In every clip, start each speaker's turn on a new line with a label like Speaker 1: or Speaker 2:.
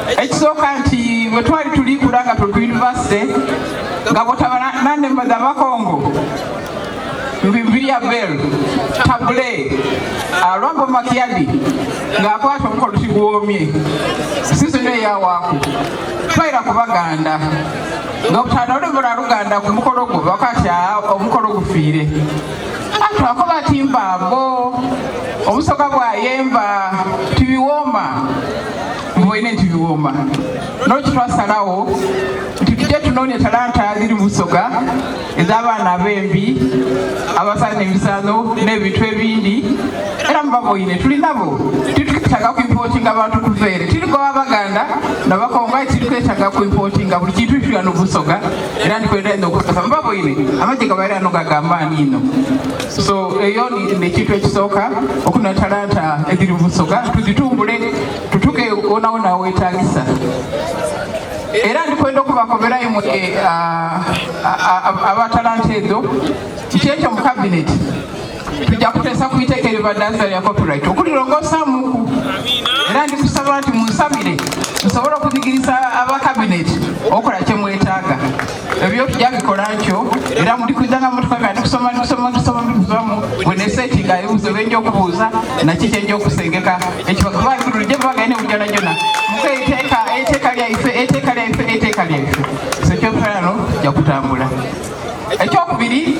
Speaker 1: Ekisooka nti bwe twali tuli kula nga tuli ku yunivasite nga bwotaba nanemba dha Bakongo Mbilia Bel, Tabule, Lwambo Makiadi ng'akwata omukolo tiguwoomye. Sizoni eyo yawaaku twaira ku Baganda nga obutanda olwembo lwa Luganda ku mukolo gwo bakwati omukolo gufiire. Twakoba ati mbaabo Obusoga bwayemba tibiwooma. Mboine nti biwooma. N'olwekyo twasalagho nti tuje tunoonie talanta dhiri mu Busoga edh'abaana abembi, abazaana emizaanho n'ebintu ebindi era mubaboine tuli nabo. Titwetaaga ku impotinga bantu kuva ere. Tiri goba Baganda na Bakongo aye tiri kwetaaga ku impotinga buli kintu tuli ghano Busoga era ndi kwenda inho okukakasa mubaboine amagye gabaire ghano nga ga maani inho. So eyo n'ekintu ekisooka okunona talanta edhiri mu Busoga tudhitumbule tutuke wonawona awetagisa. Era ndikwenda okubakobera imwe aba talanta edho nti ekyo mu cabinet tujja kuteesa ku iteeka eribadaaza lya copyright okulirongosaamuku. Era ndikusaba nti munsabire nsobole okudhigirisa aba cabinet okola kyemwetaaga. Ebyo tujja bikola nkyo era muli kwidha nga mutukaga ndikusoma ndikusoma ndikusoma ndikuvamu bwenesetinga ebibuuzo byenja okubuuza naki kyenja okusengeka ekibakuba bagaine bujonajona muko eiteeka eiteeka lyaife eiteeka lyaife eiteeka lyaife so ekyokutalano tujja kutambula. Ekyokubiri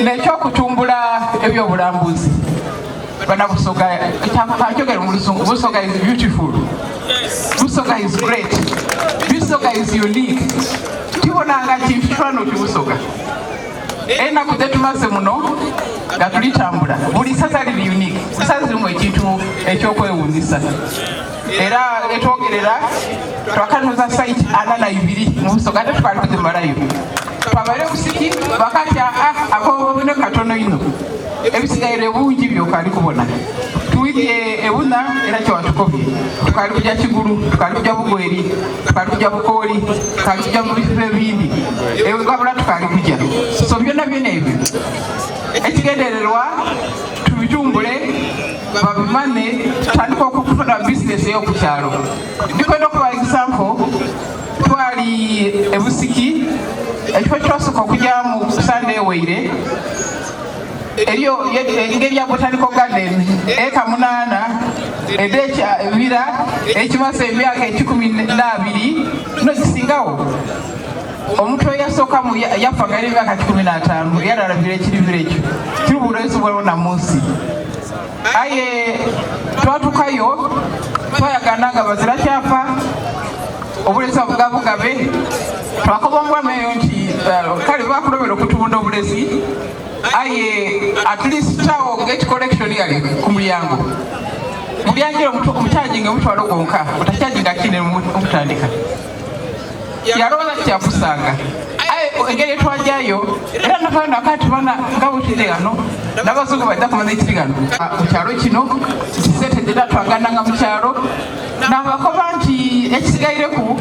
Speaker 1: nekyokutumbula ebyobulambuzi bana Busoga kanjogere mu luzungu Busoga is beautiful, Busoga is great, Busoga is unique. Tibonanga kintu kifaanana oti Busoga. Enaku dhetumaze muno nga tulitambula buli saza liri unique, buli saza lirimu ekintu ekyokwewuunisa. Era etwogerera twakanoza site 42 mu Busoga ate tukali kudhimalayo. Twabaire Busiki bakatya akobone katono inho ebisigaire bungi byokali kubona. Twidhye ebuna era kyewatukobye tukali kuja Kigulu, tukali kuja Bugweri, tukali kuja Bukooli, tukali kuja mu bifo ebindi ewabula tukali kuja. So byona byona ebyo ekigendererwa tubitumbule babimane tutandike okufuna bizinesi ey'okukyalo. Ndikwenda okuba example twali ebusiki ekifo kyetwasooka okujyamu Sande eweire eriyo engeri ya botanical garden eka 8 edh'ebibira ekimaze emyaka 12 nokisingawo. Omuntu eyasookamu yafa nga alina emyaka 15 yalabira ekiribira ekyo kiri bulezi bwona mu nsi. Aye twatukayo twayagana nga bazira kyapa obulezi obugabugabe twakoba omwami eyo nti kale bakulobera okutunda obulezi aye at least tawo gate collection yali ku mulyango mulyangira omukyajinga omutwalo gwonka otakyajinga kine okutandika yalowooza kyakusanga aye engeri etwajayo era navayo nakati bana nga bwetuli ghano n'abazungu bajja kumanya ekiri ghano mu kyalo kino nti sente dhena twagananga mu kyalo nabakoba nti ekisigaireku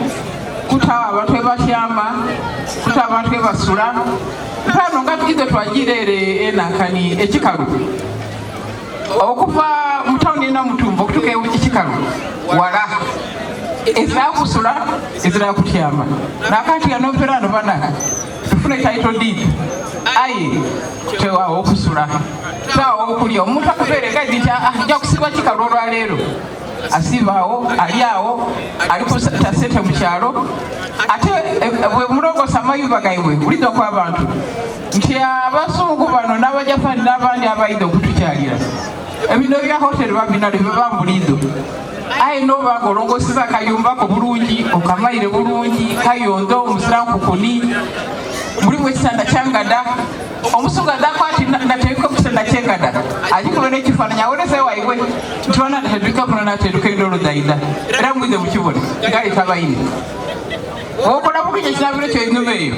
Speaker 1: kutawa abantu ebatyama kuta abantu ebasula mpano nga tugize twagira ere enankani ekikalu okuva mu tawuni enamutumba okutuuka ekikalu wala ezira kusula ezira kutyama nakati yanoperano bana tufune title deed aye tewawo okusula tawo okulya omuntu akubeere gaidi nti nja kusiba kikalu olwaleero asibaawo ali awo ali kuta sente mu kyalo ate bwe mulongosa amayumba gaibwe buliza ku abantu nti abazungu bano n'abajapani n'abandi abaidha okutukyalira ebino ebya hoteri babinalo biba buliido aye noba nga olongoseza akayumbako bulungi okamaire bulungi kayondo omuzira nkukuni mulimu ekitanda kyangada omusungu adakwati nateeka ekitanda kyengada agikube n'ekifaananyi awereze waibwe nti bana nateduka kuno nateduka endolo dhaida era mwize mukibone galeta baine okola bulungi ekinabiro kyenyuma eyo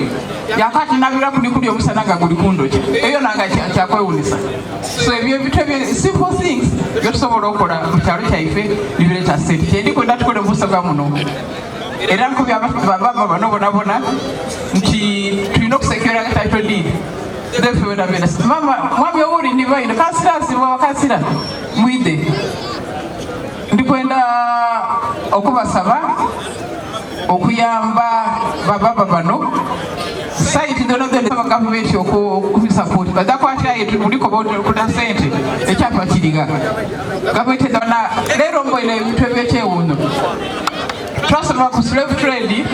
Speaker 1: yakati nabira kuli kuli omusana nga guli kundokya eyo nanga kyakwewunisa. So ebyo ebintu ebyo simple things byetusobola okukola mu kyalo kyaife nibireeta sente kyendi kwenda tukole mu Busoga muno era nkubye ababa bano bonabona nti tulina okusekera title deed mama mwami owuli ndi baino kansira asibwa kansira mwide ndikwenda Okubasaba okuyamba bababa bano site zona zona gavumenti okubisupport bazakwatirayo buliko kuda sente ekyapa kiriga gavumenti zona. Leero mboine ebintu ebyekyewuunyo. Twasoma ku slave trade,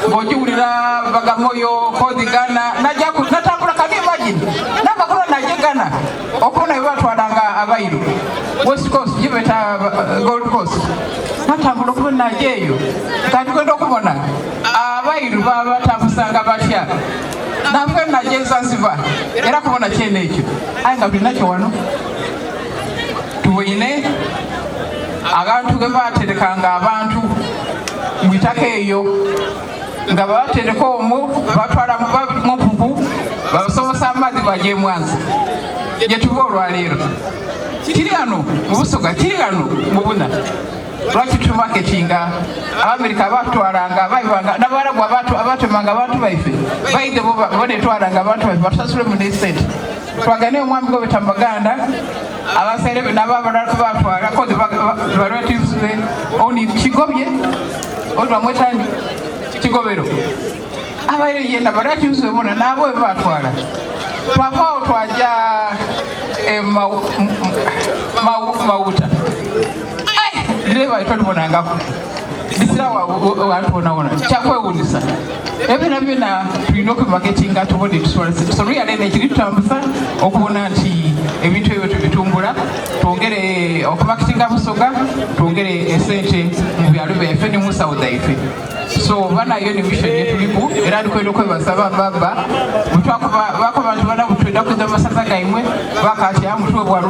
Speaker 1: ng'ogiwulira Bagamoyo kozi Ghana, natambula. Can you imagine, namakulu naje Ghana okubona bwe batwalanga abairu West Coast, gibeta Gold Coast. Natambula okubona, naje eyo kati kwenda okubona abairu babatambusanga batya. Nave naje Zanzibar era kubona kyene ekyo, aye nga tulinakyo wano. Tuboine abantu ge baterekanga abantu mu itaka eyo, nga babatereka omwo, batwala mu mpuku, babasomosa amazzi baje Mwanza gyetuva olwaleero. Kiri wano mu Busoga, kiri wano mu Buna. Lwaki tumarketinga? Abamerika batwalanga baibanga n'Abarabu abatemanga abantu baife, baide bo bonetwalanga abantu baife batusasulemu nesente. Twagane omwami gwe Maganda, abasaire be nabo abalala batwala kozi relatives be. Oni Kigobye, oni bamwetani Kigobero, abaire yena relatives be bona nabo batwala. Twavaawo twaja Mawuta direba twalibonangako bisira wantu wonawona. Kyakwewunyisa ebyo nabyo na tulina okubimarketinga tubone tusobola. So luyalene ekiri tutambuza okubona nti ebintu ebyo tubitumbula, twongere okumarketinga Busoga, twongere esente mu byalo byaife ne mu nsawo zaife. So banayo ni mission yetuliku, era ndikwenda okwebaza bababa bakuba bantu bana butwenda kuza masaza gaimwe bakatya mutwe bwa.